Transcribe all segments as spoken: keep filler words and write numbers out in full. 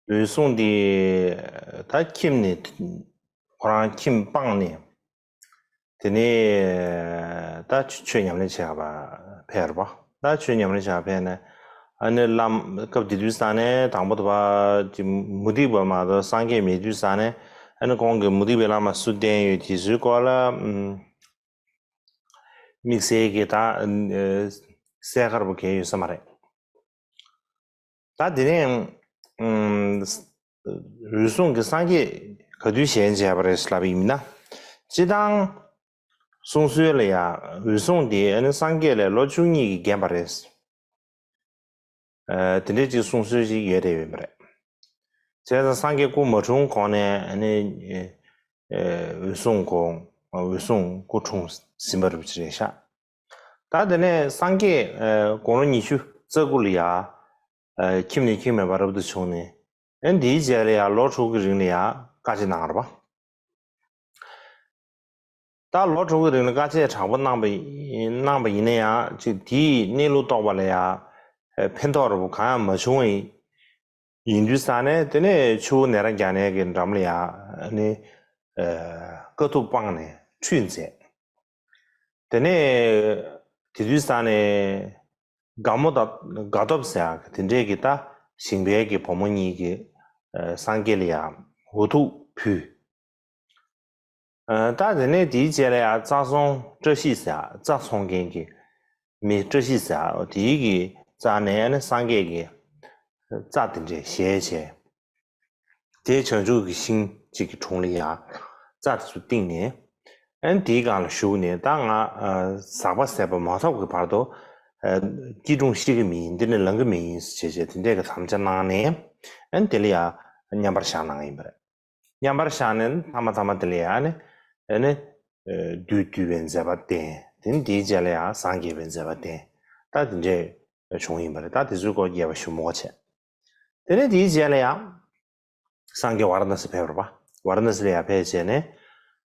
འོད་སྲུང་འདི་ད་ཁྱིམ་ནས་ཁོ་རང་ཁྱིམ་སྤངས་ནས། དེ་ནས་ད་ཆོས་ཉམས་ལེན་བྱེད་པར་ཕེབས་པ། ད་ཆོས་ཉམས་ལེན་བྱེད་པར་ཕེབས་ནས། ཨ་ནི་བླ་མ་སྐབས་དེ་དུས་ས་ནས་དང་པོ་དུ་བ་ཀྱི་མུ་སྟེགས་པ་མ་གཏོགས་སངས་རྒྱས་མེད་དུས་ས་ནས། ཨ་ནི་ཁོང་གིས་མུ་སྟེགས་པའི་བླ་མ་སུ་བསྟེན་ཡོད་དེ་ཚོའི་སྐོར་ལ་དམིགས་བསལ་གྱི་ད་གསལ་ཁ་པོ་གང་ཡང་ཡོད་ས་མ་རེད། ད་དེ་ནས་ཨུམ། འོད་སྲུང་གིས་སངས་རྒྱས་ག་དུས་ཞལ་མཇལ་བ་རེད་ལབ་པ་ཡིན་ན། སྤྱིར་བཏང་གསུང་སྲོལ་ལ་ཡང་འོད་སྲུང་དེ་ཨ་ནི་སངས་རྒྱས་ལས་ལོ་བཅུ་གཉིས་ཀྱིས་རྒན་པ་རེད། ཨ། དེ་འདྲའི་ཅིག་གསུང་སྲོལ་ཞིག་ཡོད་རེད་ཡོད་མ་རེད། བྱས་ཙང་སངས་རྒྱས་སྐུ་མ་འཁྲུངས་གོང་ནས་ཨ་ནི་ཨ་འོད་སྲུང་གོང་འོད་སྲུང་སྐུ་འཁྲུངས་ཟིན་པ་རེད་ཤག་ད་དེ་ནས་སངས་རྒྱས་ཨ་དགུང་ལོ་ཉི་ཤུ་རྩ་དགུ་ལ་ཡ་ཨ་ཁྱིམ་ནས་ཁྱིམ་མེད་པར་རབ་ཏུ་བྱུང་ནས། ཨ་འདིའི་རྗེས་ལ་ཡ་ལོ་དྲུག་གི་རིང་ལ་ཡ་དཀའ་སྤྱད་གནང་བ་རེད་པ། ད་ལོ་དྲུག་གི་རིང་ལ་དཀའ་སྤྱད་དྲག་པོ་གནང་བ་ཡིན་གནང་བ་ཡིན་ན་ཡང་ཅིག་དེའི་གནས་ལུགས་རྟོགས་པ་ལ་ཡ་ཕན་ཐོགས་རབ་གང་ཡང་མ་བྱུང་བ་ཡིན་དུས་ས་ནས། དེ་ནས་ཆུ་བོ་ནཻ་རཉྫ་ནའི་གི་འགྲམ་ལ་ཡ་ཨ་ནི་ཨ་དཀའ་ཐུབ་སྤངས་ནས་ཁྲུས་མཛད། དེ་ནས་དེ་དུས་ས་ནས་དགའ་མོ་དང་དགའ་སྟོབས་ཟེར་ཡག་དེ་འདྲས་ཀྱི་ད་ཞིང་པའི་གི་བུ་མོ་གཉིས་ཀྱིས་ཨ་སངས་རྒྱས་ལ་ཡ་འོ་ཐུག་ཕུལ། ཨ་ད་དེ་ནས་དེའི་རྗེས་ལ་ཡ་རྩྭ་ཚོང་བཀྲ་ཤིས་ཟེར་ཡག་རྩྭ་འཚོང་མཁན་གྱི་མི་བཀྲ་ཤིས་ཟེར་ཡག་དེའི་གི་རྩ་ནས་ཨ་ནི་སངས་རྒྱས་ཀྱི་རྩ་དེ་འདྲས་བཞེས་བྱས། དེའི་བྱང་ཆུབ་ཀྱི་ཤིང་གཅིག་གི་དྲུང་ལ་ཡ་རྩྭ་དེ་ཚོ་བཏིང་ནས། ཨ་ནི་དེའི་སྒང་ལ་བཞུགས་ནས། ད་ང་ཨ་ཟག་པ་ཟད་པ་མ་ཐོབ་ཀྱི་བར་དུ་ཨ་སྐྱིལ་ཀྲུང་བཤིག་གི་མིན། འདི་ནས་ལངས་ཀྱི་མིན་ཟེར་བྱས་བྱས་དེ་འདྲས་ཀྱི་དམ་བཅའ་གནང་ནས། ཨ་ནི་དེ་ལ་ཡ་མཉམ་པར་བཞག་གནང་ཡིན་པ་རེད། མཉམ་པར་བཞག་ནས་ཐ་མ་ཐ་མ་དེ་ལ་ཡ་ཨ་ནི་ཨ་ནི་ཨ་བདུད་འདུལ་བའི་མཛད་པ་བསྟན། དེ་ནས་དེའི་རྗེས་ལ་ཡ་སངས་རྒྱས་པའི་མཛད་པ་བསྟན། ད་དེ་འདྲས་བྱུང་ཡིན་པ་རེད། ད་དེ་ཚོའི་སྐོར་རྒྱས་པ་ཞུ་མི་དགོས་བྱས། དེ་ནས་དེའི་རྗེས་ལ་ཡ་སངས་རྒྱས་ཝཱ་ར་ཎ་སི་ཕེབས་པ་རེད་པ། ཝཱ་ར་ཎ་སི་ལ་ཡ་ཕེབས་བྱས་ནས་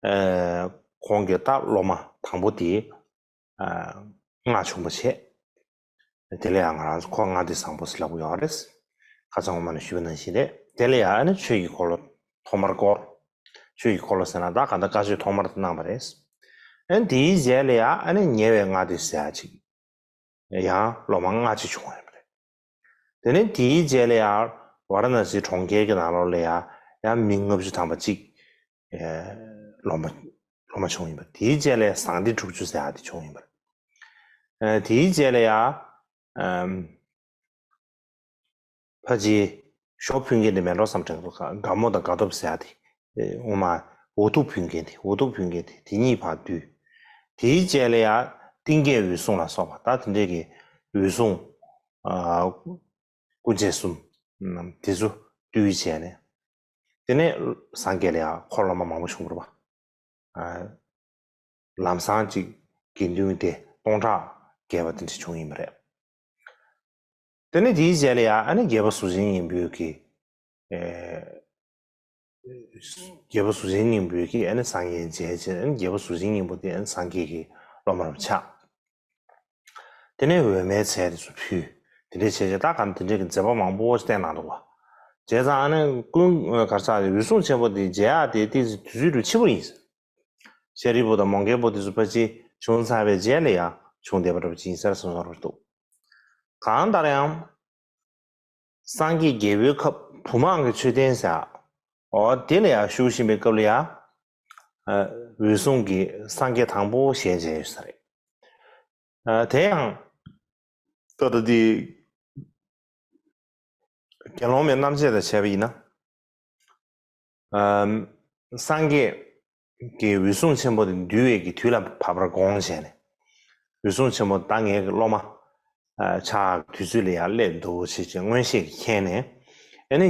ཨ་ཁོང་གི་ད་སློབ་མ་དང་པོ་དེ་ཨ་སྔགས་ཆུང་པ་བྱས། དེ་ལ་ཡང་ང་རང་ཚོ་ཁོ་སྔགས་སྡེ་བཟང་པོ་ཟེར་ལབ་ཀྱི་ཡོད་རེད། ཁ་སང་ངོ་མ་ནས་ཞུས་པ་ནང་བཞིན་རེད། དེ་ལ་ཡང་ཨ་ནི་ཆོས་ཀྱི་འཁོར་ལོ་ཐོག་མར་བསྐོར། ཆོས་ཀྱི་འཁོར་ལོ་ཟེར་ན་ད་ག་ད་བཀའ་ཆོས་ཐོག་མར་དེ་གནང་བ་རེད། ཨ་ནི་དེའི་རྗེས་ལ་ཡང་ཨ་ནི་ཉེ་བའི་སྔགས་སྡེ་ཟེར་ཡག་ཅིག་ཡང་སློབ་མ་ལྔ་ཅིག་བྱུང་བ་ཡིན་པ་རེད། དེ་ནས་དེའི་རྗེས་ལ་ཡང་ཝཱ་ར་ཎ་སི་གྲོང་ཁྱེར་གྱི་ནང་ལོགས་ལ་ཡང་ཡང་མི་ལྔ་བཅུ་ཐམ་པ་ཅིག་ཨེ་སློབ་མ་སློབ་མ་བྱུང་ཡིན་པ། དེའི་རྗེས་ལ་ཡང་ཟངས་ཏི་དྲུག་ཅུ་ཟེར་ཡག་དེ་བྱུང་ཡིན་པ་རེད། ཨེ་དེའི་རྗེས་ལ་ཡང་ཨམ་ཕལ་ཆེར་ཞོ་ཕུལ་མཁན་དེ་མེད་འགྲོ་བསམ་དྲན་འདུག་དགའ་མོ་དང་དགའ་སྟོབས་ཟེར་ཡག་དེ། ཨེ་འོ་མ་འོ་ཐུག་ཕུལ་མཁན་དེ། འོ་ཐུག་ཕུལ་མཁན་དེ་དེ་གཉིས་ཕར་བསྡུས། དེའི་རྗེས་ལ་ཡང་ཏིང་ཀའི་འོད་སྲུང་ལ་སོགས་པ་ད་དེ་འདྲས་ཀྱི་འོད་སྲུང་ཨ་སྐུ་མཆེད་གསུམ་དེ་ཚོ་བསྡུས་བྱས་ནས། དེ་ནས་སངས་རྒྱས་ལ་ཡང་འཁོར་སློབ་མ་མང་པོ་བྱུང་བ་རེད་པ། ལམ་སང་ཅིག་དགེ་འདུན་དེ་སྟོང་ཕྲག་བརྒལ་བ་དེ་འདྲ་བྱུང་ཡིན་པ་རེད། དེ་ནས་དེའི་རྗེས་ལ་ཡང་ཨ་ནི་རྒྱལ་པོ་གཟུགས་ཅན་སྙིང་པོའི་གི་ཨེ་རྒྱལ་པོ་གཟུགས་ཅན་སྙིང་པོའི་གི་ཨ་ནི་སངས་རྒྱས་མཇལ་བྱས། ཨ་ནི་རྒྱལ་པོ་གཟུགས་ཅན་སྙིང་པོ་དེ་ཨ་ནི་སངས་རྒྱས་ཀྱི་སློབ་མ་རུ་ཆགས། དེ་ནས་འོད་མའི་ཚལ་དེ་ཚོ་ཕུལ། དེ་འདྲས་བྱས་བྱས་ད་ག་དེ་འདྲས་ཀྱི་མཛད་པ་མང་པོ་བསྟན་གནང་འདུག་བ། བྱས་ཙང་ཨ་ནི་ཀུན་ག་རེ་ཟེར། འོད་སྲུང་ཆེན་པོ་དེ་མཇལ་ཡག་དེ་ཏོག་ཙམ་དུས་ཚོད་ཕྱི་པོ་ཡིན། ཤཱ་རིའི་བུ་དང་མོའུ་འགལ་བུ་དེ་ཚོ་ཕལ་ཆེར་བྱུང་ཚར་བའི་རྗེས་ལ་ཡང་བྱུང་བསྡད་པ་འདྲ་པོ་ཅིག་ཡིན་ས་རེད་བསམ་བསམ་འདུག་གང་ལྟར་ཡང་། སངས་རྒྱས་རྒྱལ་པོའི་ཁབ་བུམ་དབང་གི་མཆོད་རྟེན་ཟེར་ཡག་འོ་དེ་ལ་ཡང་བཞུགས་བཞིན་པའི་སྐབས་ལ་ཡང་། ཨ་འོད་སྲུང་གིས་སངས་རྒྱས་དང་པོ་ཞལ་མཇལ་ཡོད་ས་རེད། ཨ་དེ་ཡང་ད་ལྟ་དེ་དགེ་སློང་མའི་རྣམ་བཅད་དང་བྱས་པ་ཡིན་ན། ཨམ། སངས་རྒྱས་ཀྱིས་འོད་སྲུང་ཆེན་པོ་དེ་འདུལ་བའི་གི་དུས་ལ་བབ་པར་དགོངས་བྱས་ནས། འོད་སྲུང་ཆེན་པོ་ད་ངའི་གི་སློབ་མ་ཨ་ཆགས་དུས་ཚོད་ལ་ཡང་སླེབས་འདུག་ཅེས་ཀྱི་མངོན་ཤེས་ཀྱིས་མཁྱེན་ནས། ཨ་ནི་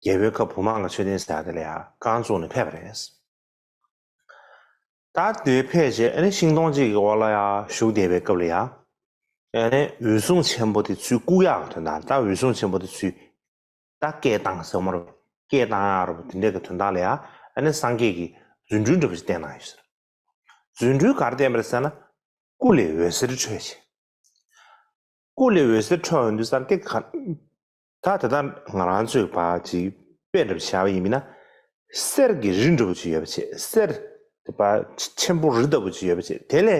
རྒྱལ་པོའི་ཁབ་བུམ་དབང་གི་མཆོད་རྟེན་ཟེར་ཡག་དེ་ལ་ཡང་རྐང་བཙུགས་ནས་ཕེབས་པ་རེད། ད་དེ་ཕེབས་རྗེས་ཨ་ནི་ཤིང་སྡོང་གཅིག་གི་འོག་ལ་ཡང་བཞུགས་བསྡད་པའི་སྐབས་ལ་ཡང་། ཨ་ནི་འོད་སྲུང་ཆེན་པོ་དེ་ཚུར་བཀུག་ཡག་གི་དོན་དག་ད་འོད་སྲུང་ཆེན་པོ་དེ་ཚུར་ད་སྐད་བཏང་ཟེར་བ་རེད། སྐད་བཏང་ཡག་རེད་པ། དེ་འདྲ་གི་དོན་དག་ལ་ཡང་ཨ་ནི་སངས་རྒྱས་ཀྱིས་རྫུ་འཕྲུལ་འདྲ་པོ་ཞིག་བསྟན་གནང་ཡོད་ཟེར། རྫུ་འཕྲུལ་ག་རེ་བསྟན་པ་རེད་ཟེར་ན། སྐུ་ལས་འོད་ཟེར་འཕྲོས་བྱས། སྐུ་ལས་འོད་ཟེར་འཕྲོ་ཡོང་དུས་ཙང་དེ་ག་ད་དེ་ལྟར་ང་རང་ཚོས་ཕར་ཅིག་དཔེ་འདྲ་པོ་བཞག་པ་ཡིན་ན། གསེར་གྱི་རི་འདྲ་པོ་ཅིག་ཡོད་པ་བྱས། གསེར་དེ་ཕར་ཆེན་པོ་རི་ལྟ་བུ་ཅིག་ཡོད་པ་བྱས། དེ་ལས་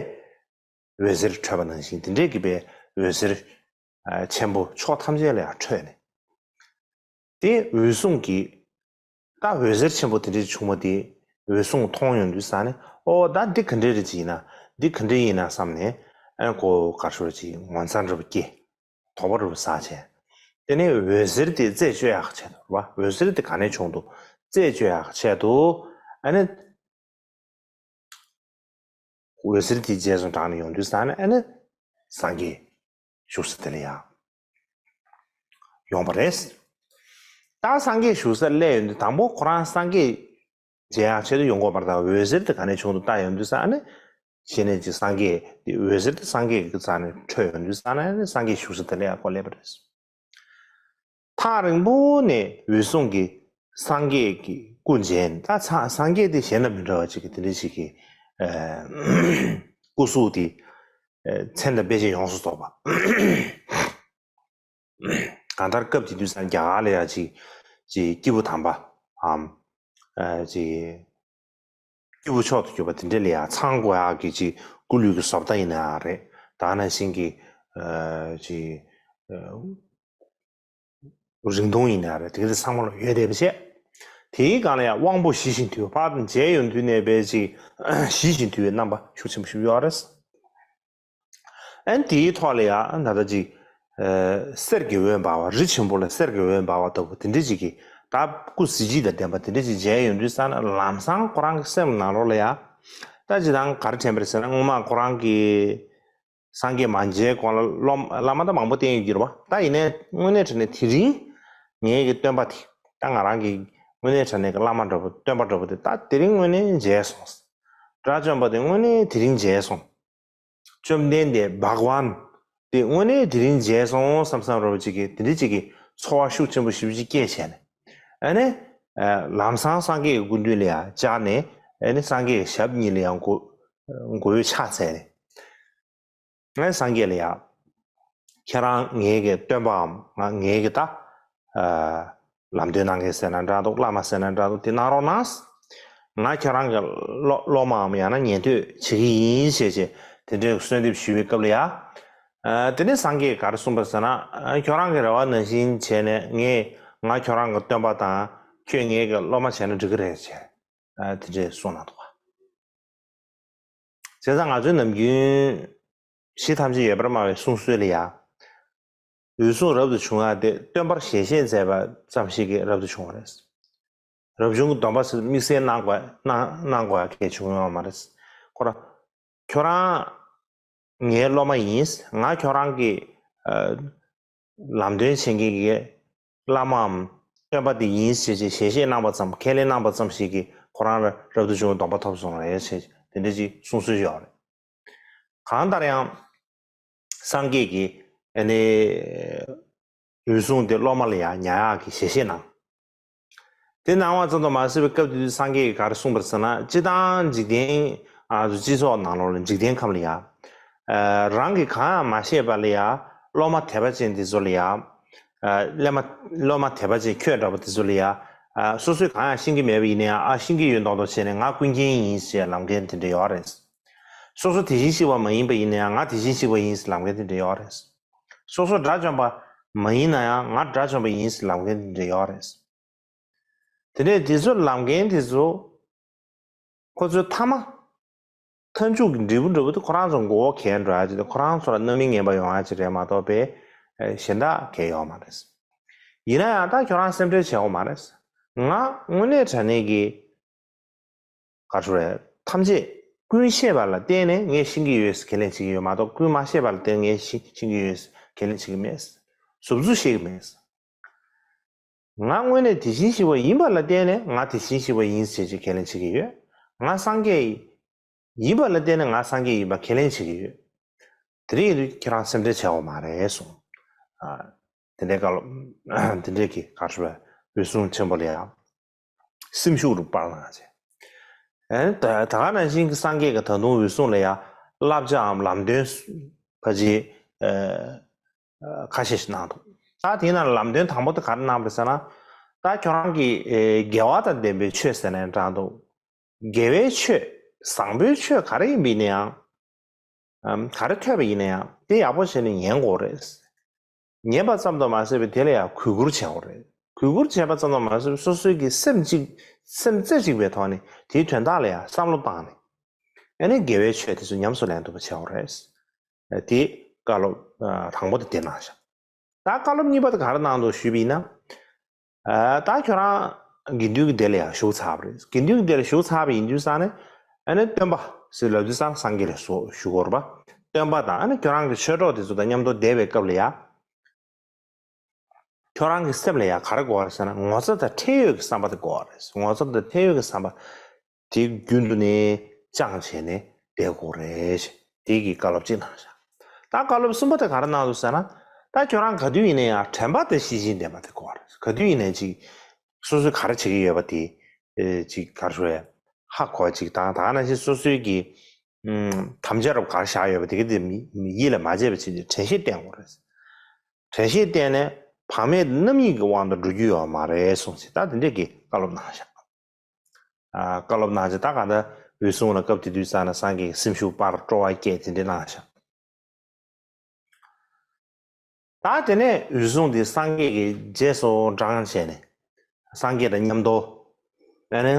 འོད་ཟེར་འཕྲོས་པ་ནང་བཞིན། དེ་འདྲས་ཀྱི་པའི་འོད་ཟེར་ཆེན་པོ་ཕྱོགས་ཐམས་ཅད་ལ་ཡང་འཕྲོས་ནས། དེ་འོད་སྲུང་གི་ད་འོད་ཟེར་ཆེན་པོ་དེ་འདྲས་བྱུང་བ་དེ་འོད་སྲུང་མཐོང་ཡོང་དུས་ཙ་ནས། ཨོ་ད་འདི་ག་འདྲས་རེད་ཅིག་ཡིན་ན། འདི་ག་འདྲས་ཡིན་ན་བསམ་ནས། ཨ་ཁོ་ག་རེ་ཟེར་ཅིག་ངོ་མཚར་འདྲ་པོ་སྐྱེས། དོགས་པ་འདྲ་པོ་ཟ་བྱས། དེ་ནས་འོད་ཟེར་དེ་རྩད་གཅོད་ཡག་ཆེད་དུ་རེད་པ། འོད་ཟེར་དེ་ག་ནས་བྱུང་འདུག་རྩད་གཅོད་ཡག་ཆེད་དུ། ཨ་ནི་འོད་ཟེར་དེ་རྗེས་སུ་འབྲངས་ནས་ཡོང་དུས་ཙ་ནས། ཨ་ནི་སངས་རྒྱས་བཞུགས་ས་དེ་ལ་ཡང་ཡོང་བ་རེད། ད་སངས་རྒྱས་བཞུགས་སར་སླེབས་ཡོང་དུས། དང་པོ་ཁོ་རང་སངས་རྒྱས་མཇལ་ཡག་ཆེད་དུ་ཡོང་དགོས་པ་རེད། ད་འོད་ཟེར་དེ་ག་ནས་བྱུང་འདུག་ལྟ་ཡོང་དུས་ཙ་ནས། གཞི་ནས་ཅིག་སངས་རྒྱས་དེ་འོད་ཟེར་དེ་སངས་རྒྱས་ཀྱི་རྩ་ནས་འཕྲོས་ཡོང་དུས་ཙ་ནས། ཨ་ནི་སངས་རྒྱས་བཞུགས་ས་དེ་ལ་ཡང་ཁོ་སླེབས་པ་རེད། ཐག་རིང་པོ་ནས་འོད་སྲུང་གིས་སངས་རྒྱས་ཀྱི་སྐུ་མཇལ། ད་ཚ་སངས་རྒྱས་དེ་གཞན་དང་མི་འདྲ་བ་ཅིག་གི་དེ་འདྲ་ཞིག་གི་ཨ་སྐུ་གཟུགས་དེ་ཨ་མཚན་དང་དཔེ་བྱད་ཡོངས་སུ་རྫོགས་པ། གང་ལྟར་སྐབས་དེ་དུས་ཙ་རྒྱ་གར་ལ་ཡང་ཅིག་ཅིག་སྐྱེས་བུ་དམ་པ་འམ། ཨ་ཅིག་སྐྱེས་བུ་མཆོག་ཏུ་གྱུར་པ་དེ་འདྲ་ལ་ཡང་ཚང་དགོས་ཡག་གི་ཅིག་སྐུ་ལུས་ཀྱི་བཟོ་ལྟ་ཡིན་ན་ཡང་རེད། ད་ག་ནང་བཞིན་གྱི་ཨ་ཅིག་ཨ་རིང་ཐུང་ཡིན་ན་ཡང་རེད། དེ་ག་དེ་ཚང་མ་ལ་ཡོད་བསྡད་པ་བྱས། དེའི་སྒང་ལ་ཡང་དབང་པོ་ཞི་ཞིང་དུལ། ཕར་མཇལ་ཡོང་དུས་ནས་དཔེ་ཅིག་ཞི་ཞིང་དུལ་བའི་རྣམ་པ་ཤུགས་ཆེན་པོ་ཞིག་ཡོད་རེད། ཨན་དེའི་ཐོག་ལ་ཡང་ད་ལྟ་ཅིག་ཨ་གསེར་གྱི་འོད་འབར་བ། རི་ཆེན་པོ་ལ་གསེར་གྱི་འོད་འབར་བ་ལྟ་བུ་དེ་འདྲ་ཅིག་གི། ད་སྐུ་གཟི་བརྗིད་དང་ལྡན་པ་དེ་འདྲ་ཅིག་མཇལ་ཡོང་དུས་ཙ་ན། ལམ་སང་ཁོ་རང་གི་སེམས་ནང་ལོགས་ལ་ཡང་ད་ཅིག་དང་ག་རེ་དྲན་པ་རེད་ཟེར་ན། སྔོན་མ་ཁོ་རང་གི་སངས་རྒྱས་མ་མཇལ་གོང་ལ་སློབ་བླ་མ་ད་མང་པོ་བསྟེན་ཡོད་ཀྱི་རེད་པ། ད་ཡིན་ནའི་དངོས་གནས་དྲང་གནས་དེ་རིང་ངའི་གི་སྟོན་པ་དེ། ད་ང་རང་གི་དངོས་གནས་དྲང་གནས་ཀྱི་བླ་མ་འདྲ་པོ། སྟོན་པ་འདྲ་པོ་དེ་ད་དེ་རིང་དངོས་གནས་མཇལ་སོང་། དགྲ་བཅོམ་པ་དེ་དངོས་གནས་དེ་རིང་མཇལ་སོང་། བཅོམ་ལྡན་འདས་བྷ་ག་ཝན་དེ་དངོས་གནས་དེ་རིང་མཇལ་སོང་བསམ་བསམ་འདྲ་པོ་ཅིག་གི་དེ་འདྲ་ཅིག་གི་ཚོར་བ་ཤུགས་ཆེན་པོ་ཞེ་པོ་ཅིག་སྐྱེས་བྱས་ནས། ཨ་ནི་ཨ་ལམ་སང་སངས་རྒྱས་ཀྱི་སྐུ་མདུན་ལ་ཡང་བཅར་ནས། ཨ་ནི་སངས་རྒྱས་ཀྱི་ཞབས་གཉིས་ལ་ཡང་མགོ་མགོ་བོས་ཕྱག་འཚལ་ནས། ངས་སངས་རྒྱས་ལ་ཡང་། ཁྱེད་རང་ངའི་གི་སྟོན་པའམ། ང་ངའི་གི་ད་ཨ་ལམ་སྟོན་གནང་མཁན་ཟེར་ན་འདྲ་འདུག་བླ་མ་ཟེར་ན་འདྲ་འདུག་དེ་གནང་རོགས་གནང་། ང་ཁྱེད་རང་གི་སློབ་སློབ་མའམ་ཡང་ན་ཉན་ཐོས་བྱེད་ཀྱི་ཡིན་ཞེས་བྱས། དེ་འདྲའི་གསོལ་འདེབས་ཞུ་བའི་སྐབས་ལ་ཡང་། ཨ་དེ་ནས་སངས་རྒྱས་ག་རེ་གསུངས་པ་ཟེར་ན། ཨ་ཁྱོད་རང་གི་རེ་བ་ནང་བཞིན་བྱས་ནས། ངས་ང་ཁྱོད་རང་གི་སྟོན་པ་དང་ཁྱོད་ངའི་གི་སློབ་མ་བྱས་ན་འགྲིག་གི་རེད་ཅེས། ཨ་དེ་འདྲས་གསུངས་གནང་འདུག་བ། བྱས་ཙང་ང་ཚོའི་ནམ་རྒྱུན་གཞི་ཐམས་ཅད་ཡོད་པར་སྨྲ་བའི་གསུང་སྲོལ་ལ་ཡང་། འོད་སྲུང་རབ་ཏུ་བྱུང་བ་དེ་སྟོན་པར་ཞལ་བཞེས་མཛད་པ་ཙམ་ཞིག་གིས་རབ་ཏུ་བྱུང་བ་རེད། རབ་བྱུང་གི་སྡོམ་པ་ཟེར་དམིགས་བསལ་གནང་དགོས་གནང་གནང་དགོས་ཡ་གལ་བྱུང་ཡོད་མ་རེད། ཁོ་རང་ཁྱོད་རང་ངའི་སློབ་མ་ཡིན། ང་ཁྱོད་རང་གི་ཨ་ལམ་སྟོན་བྱེད་མཁན་གྱི་བླ་མའམ་སྟོན་པ་དེ་ཡིན་ཞེས་ཞེས་ཞལ་བཞེས་གནང་པ་ཙམ། ཁས་ལེན་གནང་པ་ཙམ་ཞིག་གིས་ཁོ་རང་ལ་རབ་ཏུ་བྱུང་བའི་སྡོམ་པ་ཐོབ་སོང་རེད་ཞེས་དེ་འདྲ་ཅིག་གསུང་སྲོལ་ཡོད་རེད། གང་ལྟར་ཡང་སངས་རྒྱས་ཀྱིས་ཨ་ནི་འོད་སྲུང་དེ་སློབ་མ་ལ་ཡང་ཉར་ཡག་གི་ཞལ་བཞེས་གནང་། དེ་གནང་བ་ཙམ་དུ་མ་ཟད་པའི་སྐབས་དེ་དུས་སངས་རྒྱས་ཀྱིས་ག་རེ་གསུངས་པ་རེད་ཟེར་ན། སྤྱིར་བཏང་འཇིག་རྟེན་ཨ་སྤྱི་ཚོགས་ནང་ལོགས་ལ། འཇིག་རྟེན་ཁམས་ལ་ཡང་ཨ་རང་གིས་གང་ཡང་མ་ཤེས་པ་ལ་ཡང་སློབ་མ་དད་པ་ཅན་དེ་ཚོ་ལ་ཡང་། ཨ་སློབ་མ་སློབ་མ་དད་པ་ཅན་ཁྱོད་འདྲ་པོ་དེ་ཚོ་ལ་ཡང་། ཨ་སོ་སོས་གང་ཡང་ཤེས་ཀྱི་མེད་པ་ཡིན་ན་ཡང་། ཨ་ཤེས་ཀྱི་ཡོད་མདོག་མདོག་བྱས་ནས་ང་ཀུན་མཁྱེན་ཡིན་ཞེས་ལབ་མཁན་དེ་འདྲ་ཡོད་རེད། སོ་སོ་དེ་བཞིན་གཤེགས་པ་མ་ཡིན་པ་ཡིན་ན་ཡང་། ང་དེ་བཞིན་གཤེགས་པ་ཡིན་ཞེས་ལབ་མཁན་དེ་འདྲ་ཡོད་རེད། སོ་སོ་དགྲ་བཅོམ་པ་མ་ཡིན་ན་ཡང་། ང་དགྲ་བཅོམ་པ་ཡིན་ཞེས་ལབ་མཁན་དེ་འདྲ་ཡོད་རེད། དེ་ནས་དེ་ཚོ་ལབ་མཁན་དེ་ཚོ་ཁོ་ཚོའི་ཐ་མ། མཐའ་མཇུག་གི་འབྲས་བུ་འདྲ་པོ་དེ་ཁོ་རང་ཚོ་མགོ་བོ་གས་འགྲོ་ཡ་ཅིག་དང་། ཁོ་རང་ཚོ་ལ་རྣམ་སྨིན་ངན་པ་ཡོང་ཡ་ཅིག་རེད་མ་གཏོགས་པའི་ཨ་གཞན་དག་གས་ཡོད་མ་རེད། ཡིན་ན་ཡང་ད་ཁྱོད་རང་སེམས་ཁྲལ་བྱེད་དགོས་མ་རེད། ང་དངོས་གནས་དྲང་གནས་ཀྱི་ག་རེ་ཟེར། ཐམས་ཅད་ཀུན་ཤེས་པ་ལ་བརྟེན་ནས་ངས་ཤེས་ཀྱི་ཡོད་ཟེར་ཁས་ལེན་བྱེད་ཀྱི་ཡོད་མ་གཏོགས། ཀུན་མ་ཤེས་པ་ལ་བརྟེན་ནས་ངས་ཤེས་ཤེས་ཀྱི་ཡོད་ཟེར་ཁས་ལེན་བྱེད་ཀྱི་མེད། ཟུར་འཛུལ་བྱེད་ཀྱི་མེད། ང་དངོས་གནས་དེ་བཞིན་གཤེགས་པ་ཡིན་པ་ལ་བརྟེན་ནས་ང་དེ་བཞིན་གཤེགས་པ་ཡིན་ཟེར་ཅིག་ཁས་ལེན་བྱེད་ཀྱི་ཡོད། ང་སངས་རྒྱས་ཡིན་པ་ལ་བརྟེན་ནས་ང་སངས་རྒྱས་ཡིན་པ་ཁས་ལེན་བྱེད་ཀྱི་ཡོད། དེ་རིང་ཡིན་དུས་ཁྱེད་རང་སེམས་ཁྲལ་བྱེད་དགོས་མ་རེད་གསུངས། ཨ་དེ་འདྲའི་སྐབས་ལ་དེ་འདྲའི་གི་ག་རེ་ཟེར། འོད་སྲུང་ཆེན་པོ་ལ་ཡང་སེམས་ཤུགས་རུ་སྤར་གནང་བྱས། ཨ་ནི་ད་ད་ག་ནང་བཞིན་གྱི་སངས་རྒྱས་ཀྱིས་ད་དུང་འོད་སྲུང་ལ་ཡང་བསླབ་བྱའམ་ལམ་སྟོན་ཕལ་ཆེར་ཨ་ཁ་ཤས་ཤིག་གནང་འདུག་ད་དེའི་ནང་ལམ་སྟོན་དང་པོ་དེ་ག་རེ་གནང་བ་རེད་ཟེར་ན། ད་ཁྱོད་རང་གིས་ཨེ་དགེ་བ་དང་ལྡན་པའི་ཆོས་ཟེར་ནའི་འདྲ་འདུག་དགེ་བའི་ཆོས། བཟང་པོའི་ཆོས་ག་རེ་ཡིན་པ་ཡིན་ན་ཡང་། ཨམ། ག་རེ་ཐོས་པ་ཡིན་ན་ཡང་དེ་ཡག་པོ་བྱས་ནས་ཉན་དགོས་རེད། ཉན་པ་ཙམ་དུ་མ་ཟད་པའི་དེ་ལ་ཡང་གུས་བཀུར་བྱེད་དགོས་རེད། གུས་བཀུར་བྱས་པ་ཙམ་དུ་མ་ཟད་པའི་སོ་སོའི་གི་སེམས་གཅིག་སེམས་རྩེ་གཅིག་པའི་ཐོག་ནས་དེའི་དོན་དག་ལ་ཡང་བསམ་བློ་བཏང་ནས། ཨ་ནི་དགེ་བའི་ཆོས་དེ་ཚོ་ཉམས་སུ་ལེན་ཐུབ་པ་བྱེད་དགོས་རེད། དེ་བཀའ་སློབ་དང་པོ་དེ་དེ་གནང་བཞག་ད་བཀའ་སློབ་གཉིས་པ་དེ་ག་རེ་གནང་འདུག་ཞུས་པ་ཡིན་ན། ཨ། ད་ཁྱོད་རང་དགེ་འདུན་གྱི་སྡེ་ལ་ཡང་ཞུགས་ཚར་བ་རེད། དགེ་འདུན་གྱི་སྡེ་ལ་ཞུགས་ཚར་བ་ཡིན་དུས་ཙང་ནས། ཨ་ནི་སྟོན་པ་ཟེར་ལབ་དུས་ཙང་སངས་རྒྱས་ལ་སོགས་ཞུ་དགོས་རེད་པ། སྟོན་པ་དང་ཨ་ནི་ཁྱོད་རང་གི་ཆོས་གྲོགས་དེ་ཚོ་དང་མཉམ་དུ་བསྡད་པའི་སྐབས་ལ་ཡང་། ཁྱོད་རང་གི་སེམས་ལ་ཡང་ག་རེ་དགོས་རེད་ཟེར་ན། ངོ་ཚ་དང་ཁྲེལ་ཡོད་ཀྱི་བསམ་པ་དེ་དགོས་རེད། ངོ་ཚ་དང་ཁྲེལ་ཡོད་ཀྱི་བསམ་པ་དེ་རྒྱུན་དུ་ནས་བཅངས་བྱས་ནས་བསྡད་དགོས་རེད། དེ་གི་བཀའ་སློབ་ཅིག་གནང་བཞག་ད་བཀའ་སློབ་གསུམ་པ་དེ་ག་རེ་གནང་འདུག་ཟེར་ན། ད་ཁྱོད་རང་ག་དུས་ཡིན་ན་ཡང་དྲན་པ་དང་ཤེས་བཞིན་ལྡན་པ་དེ་དགོས་རེད། ག་དུས་ཡིན་ན་ཅིག་སོ་སོས་ག་རེ་བྱེད་ཀྱི་ཡོད་པ་དེ། ཨེ། ཅིག་ག་རེ་ཞུ་དགོས་རེད། ཧ་གོ་ཅིག་དང་། ད་ནང་བཞིན་སོ་སོའི་གི་ཨམ། དམ་བཅའ་རབ་ག་རེ་བཞག་ཡོད་པ་དེ་ག་དེ་མི་མི་ཡིད་ལ་མ་བྱས་པ་བྱས་ཏེ་དྲན་ཤེས་བསྟེན་དགོས་རེད། དྲན་ཤེས་བསྟེན་ནས་བག་མེད་རྣམ་གཡེང་གི་དབང་དུ་འགྲོ་རྒྱུ་ཡོད་མ་རེད་གསུངས་ཚེ། ད་དེ་འདྲས་ཀྱི་བཀའ་སློབ་གནང་བཞག་ཨ། བཀའ་སློབ་གནང་བྱས། ད་གང་ལྟར་འོད་སྲུང་ལ་སྐབས་དེ་དུས་ཙང་ནས་སངས་རྒྱས་ཀྱི་སེམས་ཤུགས་སྤར་སྤྲོ་བ་སྐྱེས་དེ་འདྲས་གནང་བཞག་ད་དེ་ནས་འོད་སྲུང་དེ་སངས་རྒྱས་ཀྱི་རྗེས་སུ་འབྲངས་བྱས་ནས། སངས་རྒྱས་དང་མཉམ་དུ་ཨ་ནི་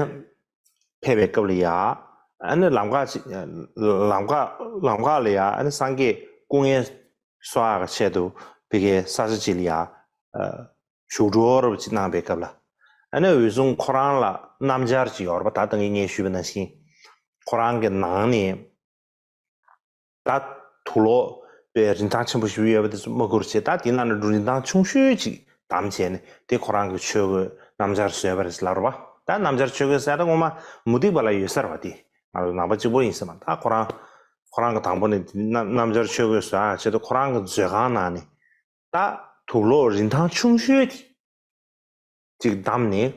ཕེབས་པའི་སྐབས་ལ་ཡ། ཨ་ནི་ལམ་ཁ་ཅིག་ལམ་ཁ་ལམ་ཁ་ལ་ཡ། ཨ་ནི་སངས་རྒྱས་སྐུ་ངལ་གསོ་ཡག་གི་ཆེད་དུ་ཕ་གིའི་ས་ཆ་ཅིག་ལ་ཡ། ཨ། བཞུགས་གྲལ་རབ་ཅིག་གནང་པའི་སྐབས་ལ། ཨ་ནི་འོད་སྲུང་ཁོ་རང་ལ་སྣམ་སྦྱར་ཅིག་ཡོད་རེད་པ། ད་ད་གིན་ངས་ཞུས་པ་ནང་བཞིན། ཁོ་རང་གི་ནང་ནས་ད་དུག་ལོག་པའི་རིན་ཐང་ཆེན་པོ་ཞིག་ཡོད་པ་དེ་ཚོ་མ་བསྐུར་བྱས། ད་དེའི་ནང་ནས་རིན་ཐང་ཆུང་ཤོས་ཅིག་བདམས་བྱས་ནས། དེ་ཁོ་རང་གི་ཆོས་གོས་སྣམ་སྦྱར་བཟོས་པ་རེད་ལབ་རེད་པ། ད་སྣམ་སྦྱར་ཆོས་གོས་ཟེར་ད་ངོ་མ་མུ་སྟེགས་པ་ལ་ཡོད་ས་རེད་པ། དེ་ང་ཚོ་ནང་པ་གཅིག་པོ་ཡིན་ས་མ། ད་ཁོ་རང་ཁོ་རང་གི་དང་པོ་ནས་དེ་སྣམ་སྣམ་སྦྱར་ཆོས་གོས་བཟོ་ཡག་ཆེད་དུ་ཁོ་རང་གི་མཛོད་ཁང་ནང་ནས། ད་དུག་ལོག་རིན་ཐང་ཆུང་ཤོས་དེ་ཅིག་བདམས་ནས་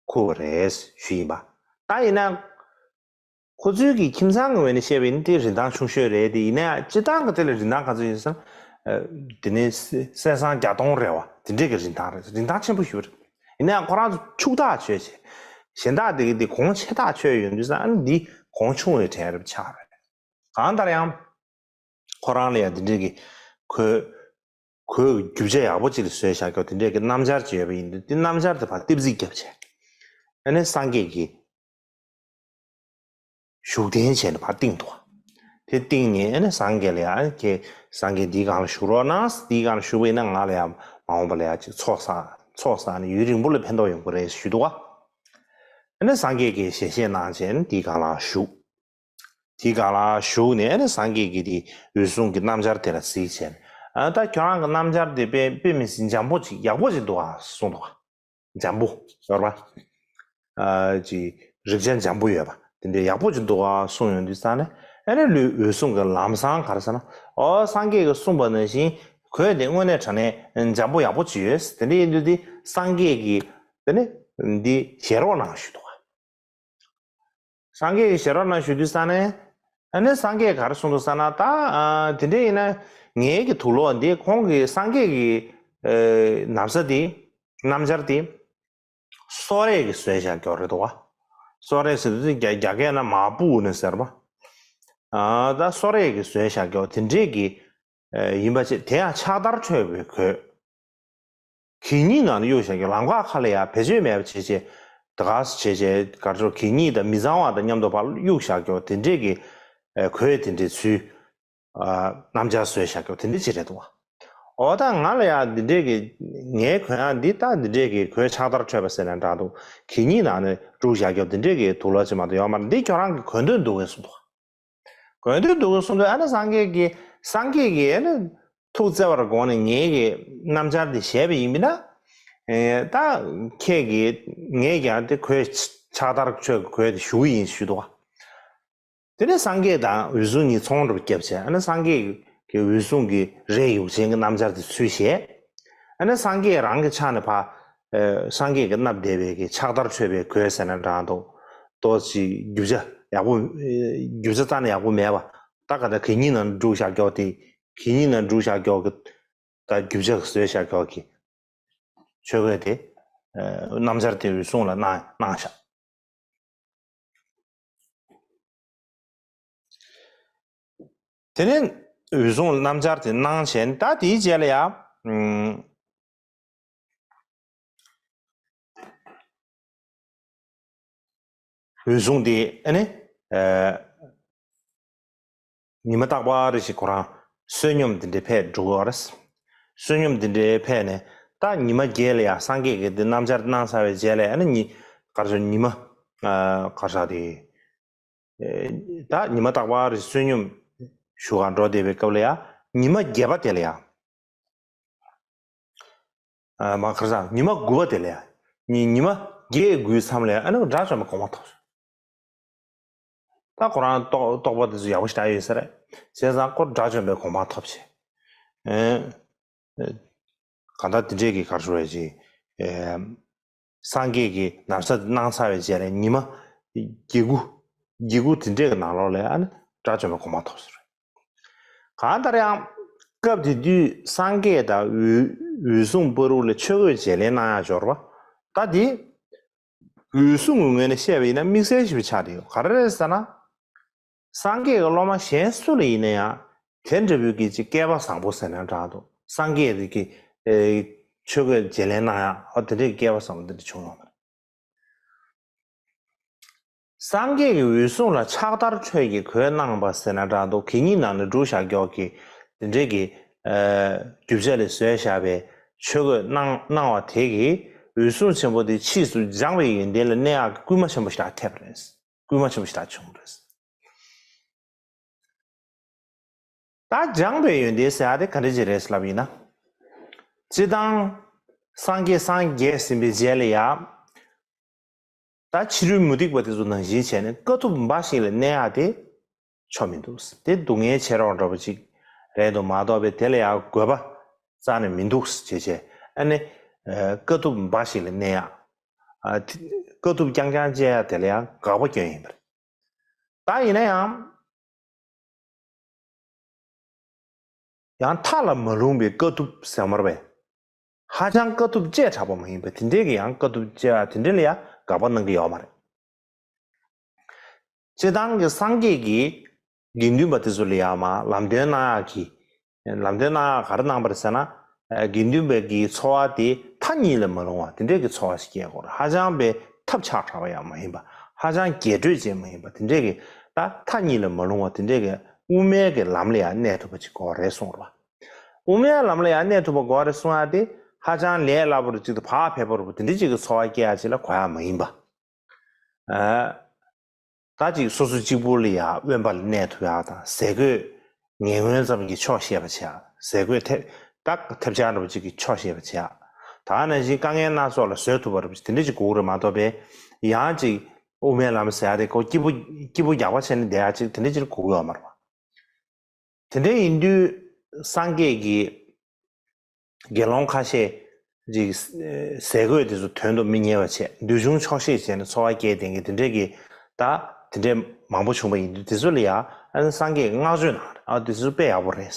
བསྐུར་བ་རེད་ཞུས་ཡིན་པ། ད་ཡིན་ན་ཁོ་ཚོའི་གི་ཁྱིམ་ཚང་གི་ངོས་ནས་བཤད་པ་ཡིན་ན་དེ་རིན་ཐང་ཆུང་ཤོས་རེད། དེ་ཡིན་ན་ཡང་སྤྱིར་བཏང་གི་དེ་ལ་རིན་ཐང་ག་ཚོད་ཡིན་ཟེར་ན། ཨ། དེ་ནས་གསེར་སྲང་བརྒྱ་སྟོང་རེ་བ་དེ་འདྲས་ཀྱི་རིན་ཐང་རེད། རིན་ཐང་ཆེན་པོ་ཞིག་རེད། ཡིན་ན་ཡང་ཁོ་རང་ཚོ་ཕྱུག་ཐག་ཆོད་བྱས། གཞན་དག་དེ་གི་དེ་གོང་ཆེ་ཐག་ཆོད་ཡོང་དུས་ཙང་། ཨ་ནི་འདི་གོང་ཆུང་བའི་གྲས་རེད་ཆགས་རེད། གང་ལྟར་ཡང་། ཁོ་རང་ལ་ཡང་དེ་འདྲས་ཀྱི་གོས་གོས་ཀྱི་རྒྱུ་ཆ་ཡག་པོ་ཅིག་ལ་བཟོས་བཞག་རྒྱུ་དེ་འདྲས་ཀྱི་སྣམ་སྦྱར་ཅིག་ཡོད་པ་ཡིན་དུས། དེ་སྣམ་སྦྱར་དེ་ཕར་ལྟེབ་རྩེག་བརྒྱབ་བྱས། ཨ་ནི་སངས་རྒྱས་ཀྱི་བཞུགས་གདན་བྱས་ནས་ཕར་བཏིང་འདུག་དེ་བཏིང་ནས་ཨ་ནི་སངས་རྒྱས་ལ་ཡང་། ཨ་ནི་ཁྱེད་སངས་རྒྱས་འདིའི་སྒང་ལ་བཞུགས་རོགས་གནང་། འདིའི་སྒང་ལ་བཞུགས་པ་ཡིན་ན་ང་ལ་ཡང་མ་འོངས་པ་ལ་ཡང་ཅིག་ཚོགས་བསགས་ཚོགས་བསགས་ནས་ཡུན་རིང་པོ་ལ་ཕན་ཐོགས་ཡོང་གི་རེད་ཞུས་འདུག་ཨ་ནི་སངས་རྒྱས་ཀྱིས་ཞལ་བཞེས་གནང་བྱས་ནས་འདིའི་སྒང་ལ་བཞུགས། དེའི་སྒང་ལ་བཞུགས་ནས་ནི་སངས་རྒྱས་ཀྱིས་དེ་འོད་སྲུང་གི་སྣམ་སྦྱར་དེ་ལ་གཟིགས་བྱས་ནས། ཨ། ད་ཁྱོད་རང་གི་སྣམ་སྦྱར་དེ་དཔེ་དཔེ་མི་སྲིད་འཇམ་པོ་ཅིག་ཡག་པོ་ཅིག་འདུག་ཨ་གསུངས་འདུག་ཨ། འཇམ་པོ་ཡོད་རེད་པ། ཨ། ཅིག་རིགས་ཅན་འཇམ་པོ་ཡོད་པ་དེ་འདྲའི་ཡག་པོ་ཅིག་འདུག་ཨ་གསུངས་ཡོང་དུས་ཙང་ནས། ཨ་ནི་ལུས་འོད་སྲུང་གིས་ལམ་སང་ག་རེ་ཟེར་ན། ཨོ། སངས་རྒྱས་ཀྱིས་གསུངས་པ་ནང་བཞིན་གོས་དེ་དངོས་གནས་དྲང་གནས་འཇམ་པོ་ཡག་པོ་ཅིག་ཡོད། དེ་འདྲ་ཡིན་དུས་དེ་སངས་རྒྱས་ཀྱིས་དེ་ནི་འདི་བཞེས་རོགས་གནང་ཞུས་འདུག་ཨ། སངས་རྒྱས་ཀྱིས་བཞེས་རོགས་གནང་ཞུ་དུས་ཙང་ནས། ཨ་ནི་སངས་རྒྱས་ག་རེ་གསུངས་འདུག་ཟེར་ན། ད། ཨ། དེ་འདྲ་ཡིན་ན་ངའི་གི་དུག་ལོག་འདི་ཁོང་གི་སངས་རྒྱས་ཀྱི། ཨ། ན་བཟའ་འདི། སྣམ་སྦྱར་འདི་སོ་རས་ཀྱིས་བཟོས་བཞག་རྒྱུ་རེད་འདུག་པ། སོ་རས་ཟེར་དུས་རྒྱ་རྒྱ་སྐད་ནང་མ་པུ་ནི་ཟེར་བ། ཨ། ད་སོ་རས་ཀྱིས་བཟོས་བཞག་རྒྱུ་དེ་འདྲས་ཀྱི། ཨ། ཡིན་པ་བྱས། དེ་ཡང་ཕྱག་དར་འཕྲོད་པའི་གོས། གད་སྙིགས་ནང་ལ་གཡུགས་བཞག་རྒྱུ། ལམ་ཁ་ཁ་ལ་ཡ་བེད་སྤྱོད་མེད་པ་བྱས་བྱས། ད་ག་སེ་བྱས་བྱས་ག་རེ་ཟེར། གད་སྙིགས་དང་མི་གཙང་བ་དང་མཉམ་དུ་ཕར་གཡུགས་བཞག་རྒྱུ་དེ་འདྲས་ཀྱི། ཨ། གོས་དེ་འདྲའི་ཚུལ། ཨ། སྣམ་སྦྱར་བཟོས་བཞག་རྒྱུ་དེ་འདྲ་ཅིག་རེད་འདུག་པ། འོ། ད་ང་ལ་ཡ་འདི་འདྲས་ཀྱི་ངའི་གོས་ཡང་འདི་ད་འདི་འདྲས་ཀྱི་གོས་ཕྱག་དར་འཕྲོད་པ་ཟེར་ནས་འདྲ་འདུག་གད་སྙིགས་ནང་ནས་བསྒྲུགས་བཞག་རྒྱུ་དེ་འདྲས་ཀྱི་དུག་ལོག་ཅིག་མ་གཏོགས་ཡོད་མ་རེད། འདི་ཁྱོད་རང་གི་གོས་འདོད་འདུག་གས་གསུངས་འདུག་གོས་འདོད་འདུག་གསུངས་དུས། ཨ་ནི་སངས་རྒྱས་ཀྱིས། སངས་རྒྱས་ཀྱིས་ཨ་ནི་ཐུགས་བརྩེ་བར་དགོངས་ནས་ངའི་གི་སྣམ་སྦྱར་འདི་བཞེས་པ་ཡིན་པས་ན། ཨེ། ད་ཁྱེད་ཀྱིས། ངས་ཀྱང་དེ་གོས་ཕྱག་དར་འཕྲོད་གོས་དེ་ཞུ་གི་ཡིན་ཞུས་འདུག་པ། དེ་ནས་སངས་རྒྱས་དང་འོད་སྲུང་གཉིས་ཚོང་འགྲུབ་བརྒྱབ་བྱས། ཨ་ནི་སངས་རྒྱས་ཀྱིས་འོད་སྲུང་གི་རས་ཡུག་ཅན་གྱི་སྣམ་སྦྱར་དེ་ཚུར་བཞེས། ཨ་ནི་སངས་རྒྱས་རང་གི་ཕྱག་ནས་ཕར། ཨེ། སངས་རྒྱས་ཀྱིས་མནབས་བསྡད་པའི་གི་ཕྱག་དར་འཕྲོད་པའི་གོས་ཟེར་ན་འདྲ་འདུག་ཏོག་ཙམ་རྒྱུ་ཆ་ཡག་པོ། ཨེ། རྒྱུ་ཆ་རྩ་ནས་ཡག་པོ་མེད་པ། ད་ག་ད་གད་སྙིགས་ནང་བསྒྲུགས་བཞག་རྒྱུ་དེ། གད་སྙིགས་ནང་བསྒྲུགས་བཞག་རྒྱུ་གི། ད་རྒྱུ་ཆ་བཟོས་བཞག་ཀྱོག་གི་ཆོས་གོས་དེ། ཨ་སྣམ་སྦྱར་དེ་འོད་སྲུང་ལ་གནང་གནང་བཞག་དེ་ནས་འོད་སྲུང་ལ་སྣམ་སྦྱར་དེ་གནང་བྱས་ནས། ད་དེའི་རྗེས་ལ་ཡང་། ཨུམ། འོད་སྲུང་དེ་ཨ་ནི། ཨ། ཉི་མ་རྟག་པར་ཞིག་ཁོ་རང་བསོད་སྙོམས་དེ་འདྲའི་ཕེབས་འགྲོ་གི་ཡོད་རེད། བསོད་སྙོམས་དེ་འདྲའི་ཕེབས་ནས། ད་ཉི་མ་བརྒྱད་ལ་ཡང་སངས་རྒྱས་ཀྱིས་དེ་སྣམ་སྦྱར་གནང་ཚར་བའི་རྗེས་ལ། ཨ་ནི་ཉི་གར་སོང་ཉི་མ། ཨ། གར་ས་དེ། ཨེ། ད་ཉི་མ་རྟག་པར་བསོད་སྙོམས་ཞུ་གར་འགྲོ་བསྡད་པའི་སྐབས་ལ་ཡང་། ཉི་མ་བརྒྱད་པ་དེ་ལ་ཡང་། ཨ། མ་གར་ས་ཉི་མ་དགུ་པ་དེ་ལ་ཡང་། ཉི་ཉི་མ་བརྒྱད་དགུའི་མཚམས་ལ་ཡང་། ཨ་ནི་དགྲ་བཅོམ་པའི་གོ་འཕང་ཐོབ་སོང་། ད་ཁོ་རང་རྟོགས་རྟོགས་པ་དེ་ཚོ་ཡག་པོ་ཞེ་དྲག་ཡོད་ས་རེད། བྱས་ཙང་ཁོ་དགྲ་བཅོམ་པའི་གོ་འཕང་ཐོབ་བྱས། ཨེ། གང་ལྟར་དེ་འདྲས་ཀྱི་གར་ཞུ་བའི་ཅིག་ཨེ། སངས་རྒྱས་ཀྱིས་ན་བཟའ་གནང་ཚར་བའི་རྗེས་ལ་ཉི་མ་བརྒྱད་དགུ། བརྒྱད་དགུ་དེ་འདྲས་ཀྱི་ནང་ལོགས་ལ་ཨ་ནི་དགྲ་བཅོམ་པའི་གོ་འཕང་ཐོབ་ཟེར། གང་ལྟར་ཡང་སྐབས་དེ་དུས་སངས་རྒྱས་དང་འོད་འོད་སྲུང་བར་དུ་ལ་ཆོས་གོས་བརྗེ་ལེན་གནང་ཡག་འབྱོར་བ། ད་དེ་འོད་སྲུང་གི་ངོས་ནས་བཤད་པ་ཡིན་ན་དམིགས་བསལ་ཞིག་ཆགས་བསྡད་ཡོད། ག་རེ་རེད་ཟེར་ན། སངས་རྒྱས་ཀྱི་སློབ་མ་གཞན་སུ་ལ་ཡིན་ན་ཡང་དེ་འདྲ་བོའི་གི་ཅིག་སྐལ་པ་བཟང་པོ་ཟེར་ན་འདྲ་འདུག་སངས་རྒྱས་དེ་གི་ཨེ། ཆོས་གོས་བརྗེ་ལེན་གནང་ཡག། ཨོ། དེ་འདྲའི་སྐལ་པ་བཟང་པོ་དེ་འདྲ་བྱུང་ཡོད་མ་རེད། སངས་རྒྱས་ཀྱིས་འོད་སྲུང་ལ་ཕྱག་དར་ཁྲོད་ཀྱི་གོས་གནང་བ་ཟེར་ན་འདྲ་འདུག་གད་སྙིགས་ནང་ནས་བསྒྲུགས་བཞག་ཀྱོག་གི་དེ་འདྲའི་གི་ཨེ། རྒྱུ་ཆ་ལས་བཟོས་བཞག་པའི་ཆོས་གོས་གནང་གནང་བ་དེ་གིས་འོད་སྲུང་ཆེན་པོ་དེ་ཕྱིས་སུ་སྦྱངས་པའི་ཡོན་ཏན་ལ་གནས་ཡག་གི་སྐུལ་མ་ཆེན་པོ་ཞིག་ཐེབས་པ་རེད། སྐུལ་མ་ཆེན་པོ་ཞིག་བྱུང་བ་རེད། ད་སྦྱངས་པའི་ཡོན་ཏན་ཟེར་ཡག་དེ་ག་འདྲ་ཅིག་རེད་ལབ་ཡིན་ན། སྤྱིར་བཏང་སངས་རྒྱས་སངས་རྒྱས་ཟིན་པའི་རྗེས་ལ་ཡང་། ད་ཕྱི་རོལ་མུ་སྟེགས་པ་དེ་ཚོ་ནང་བཞིན་བྱས་ནས་དཀའ་ཐུབ་འབའ་ཞིག་ལ་གནས་ཡག་དེ་ཆོ་མི་འདུག་དེ་སྡུག་བསྔལ་ཆེ་རོགས་འདྲ་པོ་ཅིག་རེད་འདུག་མ་གཏོགས་པའི་དེ་ལ་ཡང་དགོས་པ་རྩ་ནས་མི་འདུག་ཅེས་བྱས། ཨ་ནི་ཨ། དཀའ་ཐུབ་འབའ་ཞིག་ལ་གནས་ཡག་ཨ། དེ་དཀའ་ཐུབ་རྐྱང་རྐྱང་སྤྱད་ཡག་དེ་ལ་ཡང་དགག་པ་སྐྱོན་ཡིན་པ་རེད། ད་ཡིན་ན་ཡང་། ཡང་མཐའ་ལ་མ་ལྷུང་བའི་དཀའ་ཐུབ་ཟེར་མ་རེད་པས། ཧ་ཅང་དཀའ་ཐུབ་སྤྱད་དྲགས་པ་མ་ཡིན་པ་དེ་འདྲའི་གི་ཡང་དཀའ་ཐུབ་སྤྱད་ཡག་དེ་འདྲ་ལ་ཡང་དགག་པ་གནང་གི་ཡོད་མ་རེད། སྤྱིར་བཏང་གི་སངས་རྒྱས་ཀྱིས་དགེ་འདུན་པ་དེ་ཚོ་ལ་ཡང་མར་ལམ་སྟོན་གནང་ཡག་གི། ལམ་སྟོན་གནང་ཡག་ག་རེ་གནང་བ་རེད་ཟེར་ན། ཨ། དགེ་འདུན་པའི་གི་འཚོ་བ་དེ་མཐའ་གཉིས་ལ་མ་ལྷུང་བ་དེ་འདྲའི་གི་འཚོ་བ་ཞིག་སྐྱེལ་དགོས་རེད། ཧ་ཅང་པའི་ཐབས་ཆག་དྲགས་པ་ཡང་མ་ཡིན་པ། ཧ་ཅང་རྒྱས་སྤྲོས་ཅན་མ་ཡིན་པ་དེ་འདྲའི་གི། ད་མཐའ་གཉིས་ལ་མ་ལྷུང་བ་དེ་འདྲའི་གི་དབུ་མའི་གི་ལམ་ལ་ཡང་གནས་ཐུབ་པ་ཅིག་དགོས་རེད་གསུངས་རེད་པ། དབུ་མའི་ལམ་ལ་ཡང་གནས་ཐུབ་པ་དགོས་རེད་གསུང་ཡག་དེ་ཧ་ཅང་ལས་སླ་པོ་རུ་ཅིག་ཏུ་ཕར་ཕེབས་པ་རུ་དེ་འདྲའི་ཅིག་གི་འཚོ་བ་སྐྱེལ་ཡག་ཅིག་ལ་གོ་ཡག་མ་ཡིན་པ། ཨ། ད་ཅིག་སོ་སོ་གཅིག་པུ་ལ་ཡང་དབེན་པ་ལ་གནས་ཐུབ་ཡག་དང་། ཟས་གོས་ངན་ངོན་ཙམ་གྱིས་ཆོག་ཤེས་པ་བྱེད་ཡག་ཟས་གོས་ཐེབས་ད་ཐེབས་ཆག་འདྲ་པོ་ཅིག་གིས་ཆོག་ཤེས་པ་བྱེད་ཡག་ད་ག་ནང་བཞིན་དཀའ་ངལ་སྣ་ཚོགས་ལ་བཟོད་ཐུབ་པ་འདྲ་པོ་ཅིག་དེ་འདྲ་ཅིག་དགོས་ཀྱི་རེད་མ་གཏོགས་པའི། ཡང་ཅིག་དབུ་མའི་ལམ་ཟེར་ཡག་དེ་ཁོ་སྐྱིད་པོ་སྐྱིད་པོ་རྒྱག་པ་བྱས་ནས་བསྡད་ཡག་ཅིག་དེ་འདྲ་ཅིག་དགོས་ཀྱི་ཡོད་མ་རེད་པ། དེ་འདྲ་ཡིན་དུས་སངས་རྒྱས་ཀྱིས་དགེ་སློང་ཁ་ཤས་ཅིག་ཟས་གོས་དེ་ཚོ་དོན་དུ་མི་གཉེར་བ་བྱས། འདོད་ཆུང་ཆོག་ཤེས་བྱས་ནས་འཚོ་བ་སྐྱེལ་བསྡད་མཁན་དེ་འདྲས་ཀྱི། ད་དེ་འདྲས་མང་པོ་བྱུང་བ་ཡིན་དུས་དེ་ཚོ་ལ་ཡང་ཨ་ནི་སངས་རྒྱས་ཀྱིས་བསྔགས་བརྗོད་གནང་རེད། ཨ། དེ་ཚོ་དཔེ་ཡག་པོ་རེད།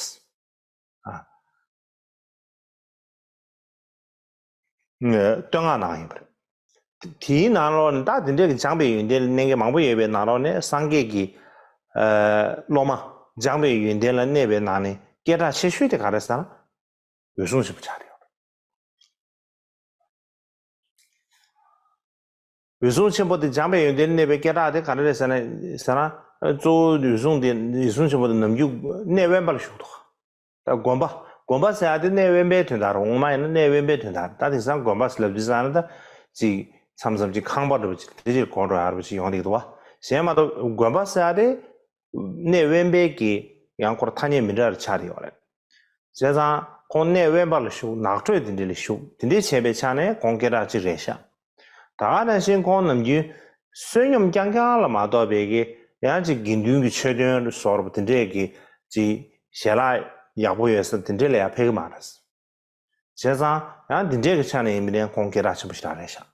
ཨ། བསྟོད་བསྔགས་གནང་ཡིན་པ་རེད། དེའི་ནང་ལོགས་ནས་ད་དེ་འདྲའི་གི་སྦྱངས་པའི་ཡོན་ཏན་ལ་གནས་མཁན་མང་པོ་ཡོད་པའི་ནང་ལོགས་ནས་སངས་རྒྱས་ཀྱི་ཨ་སློབ་མ་སྦྱངས་པའི་ཡོན་ཏན་ལ་གནས་པའི་ནང་ནས་སྐད་གྲགས་ཆེ་ཤོས་དེ་ག་རེ་ཟེར་ན། འོད་སྲུང་ཆེན་པོ་ཆགས་ཡོད་རེད། འོད་སྲུང་ཆེན་པོ་དེ་སྦྱངས་པའི་ཡོན་ཏན་ལ་གནས་པའི་སྐད་གྲགས་དེ་ག་རེ་རེད་ཟེར་ན། ཟེར་ན་གཙོ་བོ་འོད་སྲུང་དེ། འོད་སྲུང་ཆེན་པོ་དེ་ནམ་རྒྱུན་གནས་དབེན་པ་ལ་བཞུགས་འདུག་ད་དགོན་པ། དགོན་པ་ཟེར་ཡག་དེ་གནས་དབེན་པའི་དོན་དག་རེད། ངོ་མ་ཡིན་ན་གནས་དབེན་པའི་དོན་དག་རེད། ད་དེང་སང་དགོན་པ་ཟེར་ལབ་དུས་ཙང་ན་ད་ཅིག་མཚམས་མཚམས་ཅིག་ཁང་པ་འདྲ་པོ་ཅིག་དེ་ཅིག་གོ་འགྲོ་ཡག་འདྲ་པོ་ཅིག་ཡོང་བསྡད་ཀྱི་འདུག་པ། གཞན་མ་གཏོགས་དགོན་པ་ཟེར་ཡག་དེ་གནས་དབེན་པའི་གི་ཡང་ཁོར་ཐ་སྙད་མི་འདྲ་རེ་ཆགས་བསྡད་ཡོད་རེད། བྱས་ཙང་ཁོང་གནས་དབེན་པ་ལ་བཞུགས། ནགས་ཁྲོད་དེ་འདྲ་ལ་བཞུགས། དེ་འདྲའི་བྱས་པའི་ཆ་ནས་ཁོང་སྐད་གྲགས་ཅིག་རེད་ཤག་ད་ག་ནང་བཞིན་ཁོང་ནམ་རྒྱུན་བསོད་སྙོམས་རྐྱང་རྐྱང་ལ་མ་གཏོགས་པའི་གི་ཡང་ཅིག་དགེ་འདུན་གྱི་ཆོས་སྟོན་བཟོ་འདྲ་པོ་དེ་འདྲས་ཀྱི་ཅིག་ཞལ་ལག་ཡག་པོ་ཡོད་ས་དེ་འདྲས་ལ་ཡང་ཕེབས་ཀྱི་མ་རེད། བྱས་ཙང་ཡང་དེ་འདྲས་ཀྱི་ཆ་ནས་ཡིན་པ་ཡིན་ན་ཁོང་སྐད་གྲགས་ཆེན་པོ་ཞེ་དྲག་རེད་ཤག